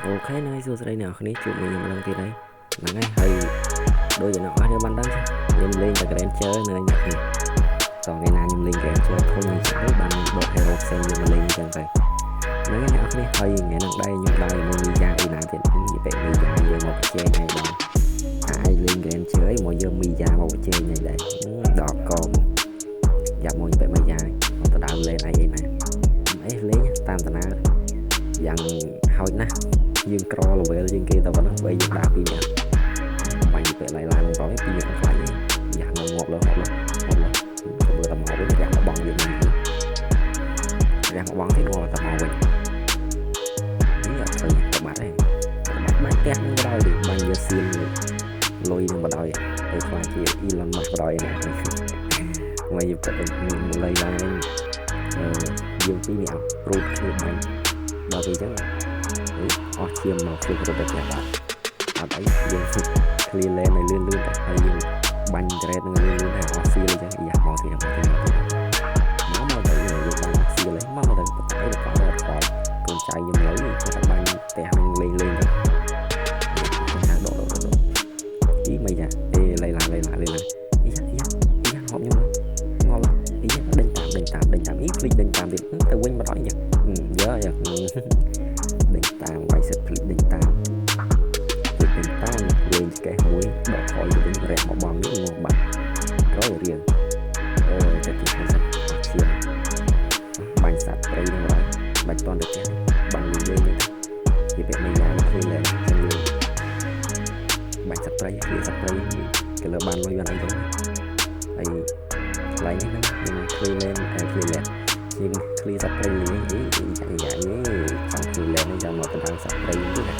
OK ហ្នឹងហើយសួស្តីអ្នកនរគ្នាជួបមួយខ្ញុំម្ដងទៀតហើយហ្នឹងហើយហើយដូចអ្នកនរគ្នាបានដឹងខ្ញុំលេងតែ Granger នៅអ្នកគ្នាតោះថ្ងៃណាខ្ញុំលេង Granger ធុញអញ្ចឹងទៅបានដក hero ផ្សេងយកមកលេងអញ្ចឹងទៅហ្នឹងហើយអ្នកនរគ្នាហើយថ្ងៃហ្នឹងដែរខ្ញុំដើរជាមួយមីយ៉ាអីណាទៀតនិយាយបែបមីយ៉ាយកមកប្រជែងឲ្យបងថាឯងលេង Granger អីមកយកមីយ៉ាមកប្រជែងឲ្យដែរដកកមកយ៉ាប់មួយបែបមីយ៉ាមកទៅដើមលេងអីអីណាអេលេងតាមតាណាយ៉ាងហោចណាស់យើងក្រ level ជាងគេតែប៉ុណ្ណឹងបើយើងដើរពីរនាក់បាញ់ពេលឡៃឡាននឹងប្រយពីរនាក់ខ្លាចយ៉ាងងាប់លើងាប់លើងាប់លើធ្វើតែមកវិញរះមកបងយើងវិញរះមកបងទៀតងាប់តែមកវិញនេះអត់ឃើញទៅបាត់ទេទៅបាត់បាញ់ផ្ទះនឹងបដ ாய் ទេបាញ់យកសៀនលុយនឹងបដ ாய் ទៅខ្លាចជា Elon Musk បដ ாய் ណាមកយកទៅមានលៃឡានហ្នឹងយើងពីរនាក់ព្រួតគ្នាបាញ់ដល់ពេលអញ្ចឹងអស់ឈាមមកធ្វើរត់ទៅផ្ទះបាត់អត់អីយើង clear lane ឲ្យលឿនលឿនទៅហើយយើងបាញ់ trade នឹងលឿនលឿនហើយអស់ seal អញ្ចឹងយ៉ាមកទៀតមកទៀតមកទៀតមកមកទៅយើងបាញ់អស់ seal ហើយមកមកទៅបន្តែទៅអត់ខ្វល់កូនចៅខ្ញុំលើគាត់តែបាញ់ផ្ទះនឹងលេងលេងទៅហៅដកដកដកអីមិនយ៉ាអេលៃឡាលៃឡាលៃឡាអីយ៉ាអីយ៉ាអីយ៉ាហប់ខ្ញុំងល់អីដេញតាមដេញតាមដេញតាមអីភ្លេចដេញតាមទៀតទៅវិញមកដល់យ៉ាយើយ៉ាដេញតាមវាយសិតភ្លេចដេញតាមភ្លេចដេញតាមលេងចកេះមួយដកថយទៅវិញរះមកបងនេះងាប់បាត់ក្រោយរៀងអឺទៅទីហ្នឹងសិនអត់ឈាមបាញ់សត្វព្រៃហ្នឹងហើយបាច់តន់ទៅផ្ទះបាញ់លេងលេងទៅជាពាក្យមួយយ៉ាងឃើញលែងចឹងយើងបាញ់សត្វព្រៃឃ្លៀសត្វព្រៃគេលើបានលុយបានអីចឹងហើយកន្លែងនេះហ្នឹងយើងឃ្លីលែនឃ្លីលែនយើងឃ្លីសត្វព្រៃលេងអីយ៉ាយ៉ានេះចង់ឃ្លីលែននេះចង់មកដណ្ដើមសត្វព្រៃទៀតណា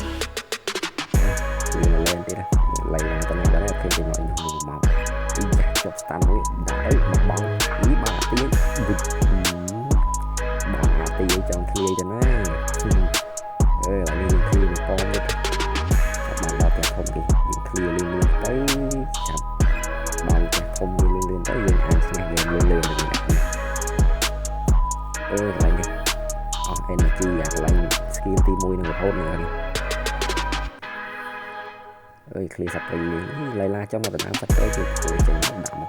ឃ្លីលែនទៀតណាឡៃឡាទៅណាដែរឃើញគេមកខ្ញុំមកអីយ៉ាជាប់ស្តាន់មួយដាក់ទៅមកបងអីបាទទីបុចបងអាទីចង់ឃ្លាទៅណាអឺឥឡូវនេះយើងឃ្លាមកប៉មទៀតចាប់បានដល់ផ្ទះធំគេយើងឃ្លាលឿនលឿនទៅចាប់ដល់ផ្ទះធំលឿនលឿនទៅយើងអាចស្នះយើងលឿនលឿនទៅនេះអឺកន្លែងនេះអស់ energy អាកន្លែង skill ទី1នឹងរហូតនេះអើយឃ្លីសត្វព្រៃលេងឡៃឡាចំមកដណ្ដើមសត្វព្រៃគេធ្វើចេញមកដាក់មក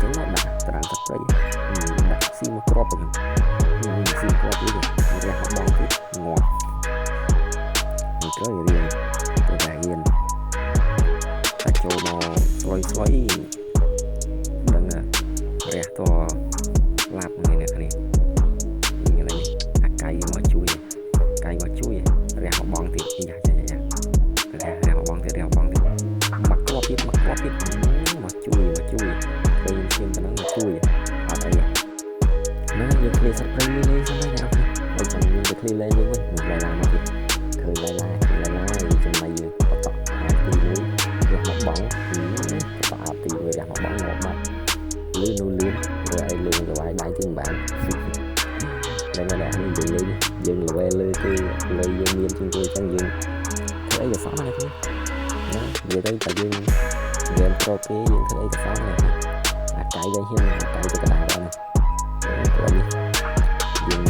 ចេញមកដាក់ដណ្ដើមសត្វព្រៃដាក់ស៊ីមកក្របទៅខ្ញុំស៊ីក្របនេះរះមកបងទៀតងាប់នេះក៏រៀនទៅតែរៀនតែចូលមកស្លុយស្លុយដឹងរះតឡាប់នេះអ្នកនេះនេះនេះអាកៃមកជួយកៃមកជួយរះមកបងទៀតយ៉ាយ៉ាយ៉ារះរះមកបងទៀតរះមកបងទៀតមកគ្រាប់ទៀតមកគ្រាប់ទៀតមកជួយមកជួយឃើញខ្ញុំឈាមប៉ុណ្ណឹងមកជួយអត់អីណាយើងឃ្លីសត្វព្រៃលេងលេងសិនណាអ្នកនរហើយចាំយើងទៅឃ្លីលេងយើងវិញឡៃឡាមកទៀតឃើញឡៃឡាឃើញឡៃឡាចំណៃយើងបតក់អាទីមួយរះមកបងបតក់អាទីមួយរះមកបងងាប់បាត់លឿននោះលឿនឬអីលឿនទៅវាយដៃជាងបានហ្នឹងហើយនេះនិយាយលេងយើង level លើគេលើយើងមានជាងគេអញ្ចឹងយើងធ្វើអីក៏សមដែរគ្នាណានិយាយទៅតែយើងហ្គេមប្រូគេយើងធ្វើអីក៏សមដែរអាកាយវិញហ៊ានអាកាយទៅកណ្ដាលដល់ណាព្រោះនេះយើង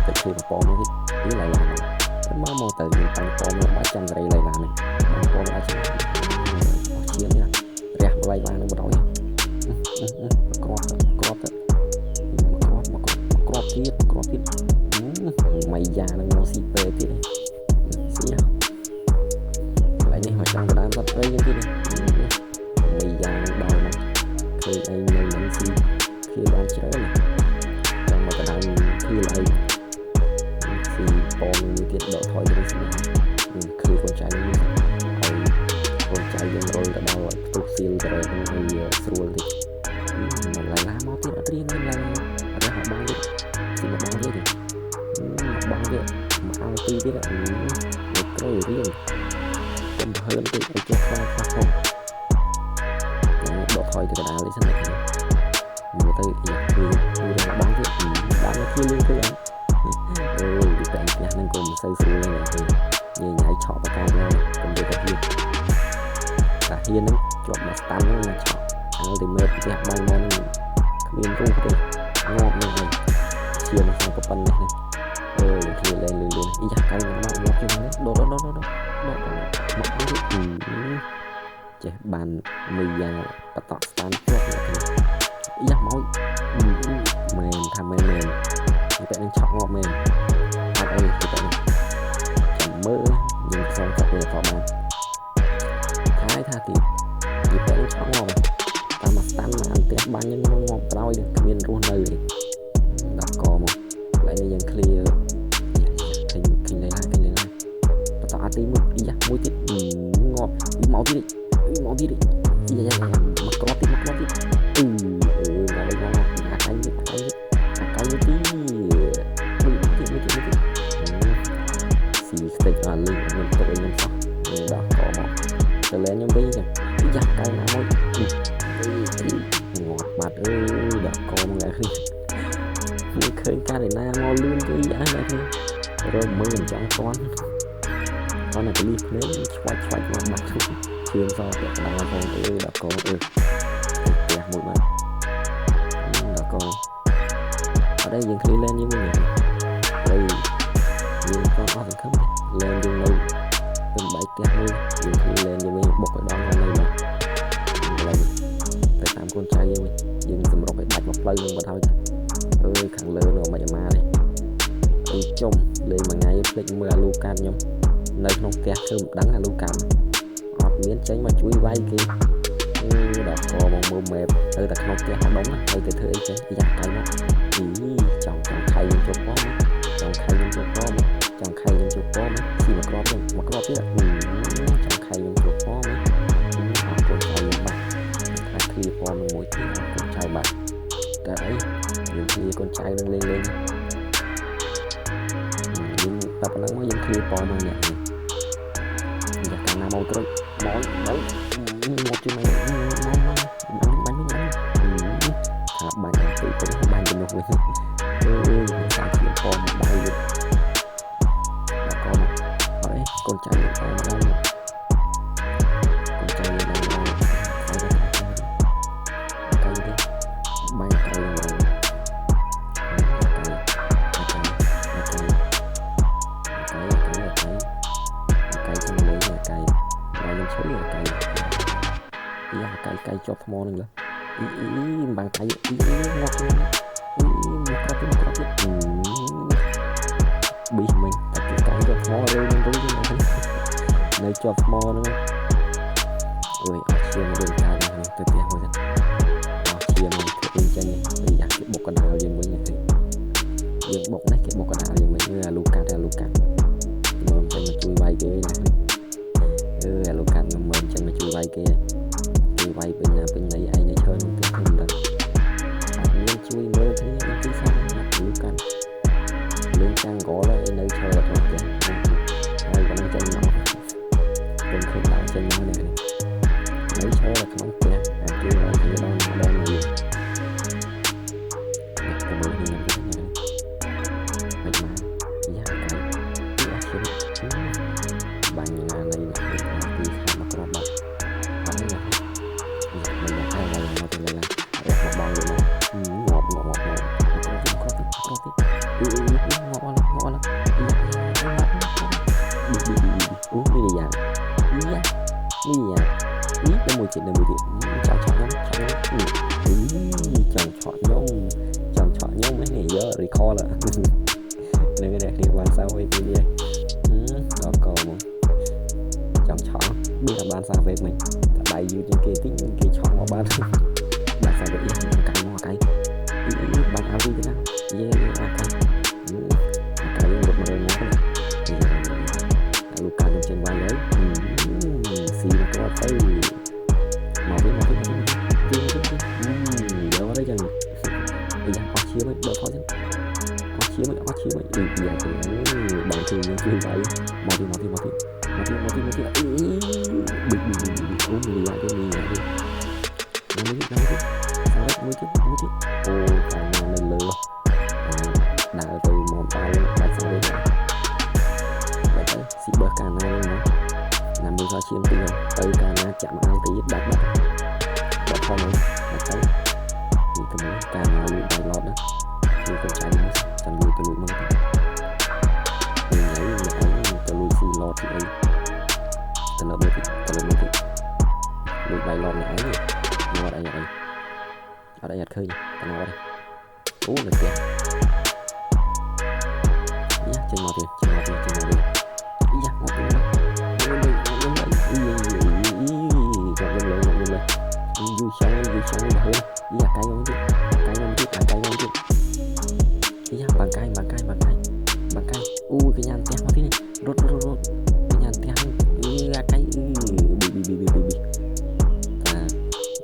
ទៅធ្វើបពមួយទៀតនេះឡៃឡាមកមកទៅយើងបាញ់ប៉មបាច់ចាំសេរីឡៃឡាហ្នឹងបាញ់ប៉មអាចអស់ឈាមនេះរះឡៃឡានឹងបណ្ដោយគ្រាប់គ្រាប់ទៅគ្រាប់មកគ្រាប់ទៀតគ្រាប់ទៀតម៉ៃយ៉ានឹងមកស៊ីពេទៀតស៊ីកន្លែងនេះមកចង់ដណ្ដើមសត្វព្រៃយើងទៀតម៉ៃយ៉ានឹងដល់មកឃើញអីនៅនឹងស៊ីឃ្លាបានច្រើនណាចង់មកដណ្ដើមឃ្លាអីស៊ីប៉មនេះទៀតដកថយទៅវិញឃ្លាកូនចៅនេះឲ្យកូនចៅយើងរុលទៅដល់ឲ្យផ្ទុះសៀលទៅឲ្យស្រួលតិចមកឡៃឡាមកទៀតអត់រៀនទេឡៃអត់មកបងទៀតស៊ីមកបងទៀតមកបងទៀតមកឲ្យទីទៀតមកក្រោយរៀនកុំហើនពេកឲ្យចេះខ្លាចខ្លះផងដកថយទៅកណ្ដាលនេះសិនណាមើលទៅយ៉ាគឺគឺរងបងទៀតបានមកឃើញលឿនឃើញអត់អឺវាតែផ្ទះហ្នឹងក៏មិនសូវស្រួលដែរញ៉ៃញ៉ៃឆក់បកាដែរកុំទៅតែហ៊ានតែហ៊ានហ្នឹងជាប់មកស្តាន់ហ្នឹងមកឆក់ ultimate ផ្ទះបាញ់មកហ្នឹងគ្មានរូបទេងាប់ហ្នឹងហើយឈាមសងក៏ប៉ុណ្ណេះហ្នឹង អើយគ្នាលេងលឿនលឿនអីយ៉ាកៅមកងាប់ជាងនេះដកដកដកដកដកមកមកចេះបានមីយ៉ាបតក់ស្តានជាប់អ្នកគ្នាយ៉ាមកមែនថាមែនមែនតែនឹងឆក់ងាប់មែនអត់អីតែនឹងចាំមើលយើងសងចាក់វាក៏បានថាយថាទីទីតែនឹងឆក់ងាប់តាមមកស្តានមកអន្ទះបាញ់នឹងងាប់ក្រោយនឹងគ្មានរស់នៅទេដល់កមកកន្លែងនេះយើង clear ឃើញឃើញលេឡាឃើញលេឡាបន្តអាទីមួយយ៉ាមួយទៀតងាប់មកទៀតមកទៀតយ៉ាមកក្របទៀតមកក្របទៀតអឺអឺងាប់ងាប់អាកៃអាកៃអាកៃទៀតមួយទៀតមួយទៀតមួយទៀតស៊ីស្តិចអាលីងខ្ញុំទុកឲ្យខ្ញុំសោះដល់កមកទៅលែនខ្ញុំវិញចឹងយ៉ាកៅណាមួយងាប់បាត់អើយដល់កមកអ្នកនេះខ្ញុំឃើញការីណាមកលឿនទៅយ៉ាអ្នកនេះរមើលមិនចង់តន់អត់តែលីភ្នែកឆ្វាច់ឆ្វាច់មកបាត់ជឿនសពាក់កណ្ដាលផងអឺដល់កអឺផ្ទះមួយបាត់ដល់កអត់ដែរយើងឃ្លីលែនយើងវិញហើយយើងចង់អស់សង្ឃឹមលែនយើងនៅទៅបែកផ្ទះមួយយើងឃ្លីលែនយើងវិញបុកឲ្យដល់នៅមកកន្លែងទៅតាមកូនចៅយើងវិញយើងសម្រុកឲ្យដាច់មកផ្លូវនឹងបាត់ហើយអើយខាងលើនោះមិនអាម៉ាទេអើយចំលេងមួយថ្ងៃភ្លេចមើលអាលូកាតខ្ញុំនៅក្នុងផ្ទះធ្វើមិនដឹងអាលូកាតអត់មានចេញមកជួយវាយគេអឺដល់កមកមើលមេបទៅតែក្នុងផ្ទះម្ដុំហើយទៅធ្វើអីចេះយ៉ាកៃមកអីចង់ចង់ខៃខ្ញុំជប់ផងចង់ខៃខ្ញុំជប់ផងចង់ខៃខ្ញុំជប់ផងស៊ីមកក្របទៀតមកក្របទៀតចង់ខៃខ្ញុំជប់ផងអត់កូនចៅខ្ញុំបាត់ថាឃ្លីផងនឹងមួយទៀតកូនចៅបាត់តែអីយើងឃ្លីកូនចៅនឹងលេងលេងយើងតែប៉ុណ្ណឹងមកយើងឃ្លីប៉មកអ្នកនេះយ៉ាកាលណាមកត្រុយមកមកមកជួយមកមកមកបាញ់បាញ់បាញ់ថាបាញ់ទៅទៅបាញ់ទៅនោះវិញអឺសាជាប៉មកដៃវិញដល់កមកអត់អីកូនចៅតែម្ដងកូនចៅដល់ដល់ហើយទៅទៅទៅបាញ់ទៅម្ដងកៃខ្ញុំលេងកៃខ្ញុំឈឺកៃយ៉ាកៃកៃជាប់ថ្មនឹងលើអ៊ីអ៊ីមិនបានកៃអ៊ីងាប់អ៊ីមកក្របមកក្របប៊ីមិញតែគេកៃជាប់ថ្មរើនឹងទៅនៅជាប់ថ្មហ្នឹងអើយអត់ឈាមរឿងកើតនេះទៅផ្ទះមួយទៅអត់ឈាមធ្វើអីចេញយ៉ាគេបុកកណ្ដាលយើងវិញយើងបុកនេះគេបុកកណ្ដាលយើងវិញអាលូកាត់អាលូកាត់មើលចេញមកជួយវាយគេណាអឺអាលូកាត់មើលចេញមកជួយវាយគេគេវាយពេញណាពេញណីឯងនៅឈើក្នុងផ្ទះខ្ញុំមិនដឹងអត់មានជួយមើលគ្នាដល់ទីសោះអាលូកាត់លេងចាំងកលឯនៅឈើក្នុងផ្ទះហើយក៏នឹងចេញមកខ្ញុំឃើញដល់ចេញមកនេះនៅឈើក្នុងផ្ទះអាគេវាយគ្នាដល់ដល់នេះនេះទៅមើលនេះនេះមិនមកយ៉ាកៃអត់ឈាមបាញ់ណានៃទីខាងមកក្របបាត់អត់នេះណាមិនយ៉ាងហើយមកទៅឡើយមកបងយកមកងាប់ងាប់ងាប់ងាប់ក្របទៀតក្របទៀតអឺងាប់អស់ងាប់អស់យ៉ាប៊ីប៊ីប៊ីអូនេះយ៉ាយ៉ានេះយ៉ានេះទៅមួយទៀតទៅមួយទៀតចង់ឆក់ខ្ញុំឆក់ខ្ញុំចង់ឆក់ខ្ញុំចង់ឆក់ខ្ញុំនេះយក recall នឹងនេះគ្នាបានសៅអីពីនេះដល់កមកចង់ឆក់បៀបានសាវេកមិញតែដៃយឺតជាងគេតិចគេឆក់មកបានបានសាវេកអីកៃមកកៃអីបាញ់អាវីទៅណាយេអាកៃអាកៃរត់មកងាប់នេះអាលូកាខ្ញុំចេញវាយហើយស៊ីមកគ្រាប់ទៅមកវិញមកវិញទីទីយកទៅចឹងអីយ៉ាអស់ឈាមហើយដកថយចឹងអស់ឈាមអស់ឈាមអីយ៉ាចឹងបងជួយយើងជួយវាយមកទីមកទីមកទីមកទីមកទីមកទីអីប៊ីប៊ីប៊ីអូមីយ៉ាទៅមីយ៉ាទៅណាមួយទៀតណាមួយទៀតសាមួយទៀតមួយទៀតអូកាយនៅលើដើរទៅមកដល់បាច់សាវិញបាច់ទៅស៊ីបើកាណាហ្នឹងណាមួយសឈាមទីទៅកាណាចាក់មកអាល់ទីដាច់បាត់បាត់ផងហ្នឹងបាច់ទៅនេះទៅមើលកាណាលួចដៃឡតណាជួយកូនចៅនេះចាំលួចទៅលួចមកទៅ ស៊ីអីទៅលើមួយតិចទៅលើមួយតិចលួចវាយឡំនេះឯងមកអត់អីអត់អីអត់អីអត់ឃើញតំណអត់អូនៅផ្ទះយ៉ាចេញមកទៀតចេញមកទៀតចេញមកទៀតយ៉ាមកទៀតមកលេងមកលេងអីចាប់លេងលេងមកលេងយូឆាយូឆាយហើយយ៉ាកាយមកទៀតកាយមកទៀតកាយមកទៀតយ៉ាបាងកាយបាងកាយបាងកាយបាងកាយអូកញ្ញាផ្ទះមកទៀតរត់រត់រត់កញ្ញាផ្ទះអឺអាកាយអឺប៊ីប៊ីប៊ីប៊ីប៊ីតា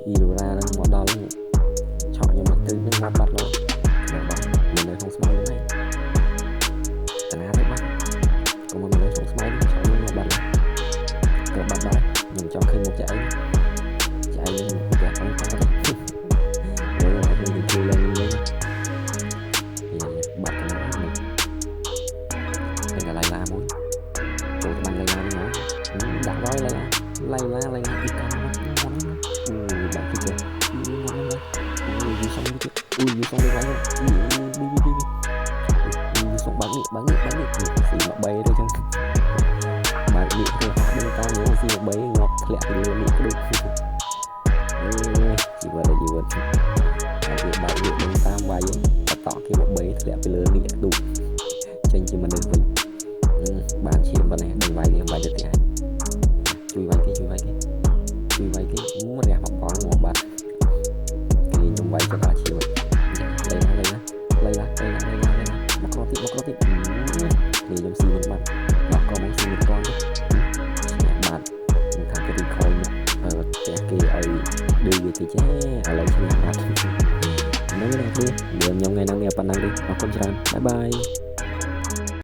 អ៊ីរ៉ានឹងមកដល់ឆក់ខ្ញុំមកទិនឹងមកបាត់ឡើយបាទមិននៅក្នុងស្មៅហ្នឹងឯងតាណាទៅបាត់កុំមកនៅក្នុងស្មៅនេះឆក់ខ្ញុំមកបាត់ក៏បាត់ដែរខ្ញុំចង់ឃើញមុខចៅឯងចៅឯងផ្ទះផងតើអឺអត់មានជួយឡើងវិញបាត់តាណានេះតែឡៃឡាមួយចូលទៅបានឡៃឡាវិញមកដាក់ហើយឡៃឡាឡៃឡាឡៃឡាពីកាមកមកអូបាក់ទីទៅមកមកអូយូសុំទៀតអូយូសុំទៅវិញប៊ីប៊ីប៊ីយូសុំបាក់នេះបាក់នេះបាក់នេះស៊ីមកបីទៅចឹងបាក់នេះទៅហោះដឹងតាមខ្ញុំស៊ីមកបីងាប់ធ្លាក់ពីលើនេះក្ដុកអឺជីវិតជីវិតហើយវាបាក់វាដឹងតាមវាយបតក់គេមកបីធ្លាក់ពីលើនេះក្ដុកចេញជាមនុស្សវិញបានឈាមប៉ុណ្ណេះដឹងវាយវាយទៅផ្ទះជួយវាយគេជួយវាយគេជួយវាយគេមករះមកបងមកបាត់គេខ្ញុំវាយចិត្តអស់ជីវិតលៃណាលៃណាលៃណាលៃណាលៃណាលៃណាមកគ្រាប់ទៀតមកគ្រាប់ទៀតនេះខ្ញុំស៊ីមិនបាត់ដល់ក៏មកស៊ីមិនតាន់ទេបាត់ខ្ញុំថាគេរីខលមកផ្ទះគេឲ្យឌឺវាតិចទេឥឡូវឈ្នះបាត់ហ្នឹងណាគឺខ្ញុំថ្ងៃហ្នឹងមានប៉ុណ្ណឹងទេអរគុណច្រើនបាយបាយ។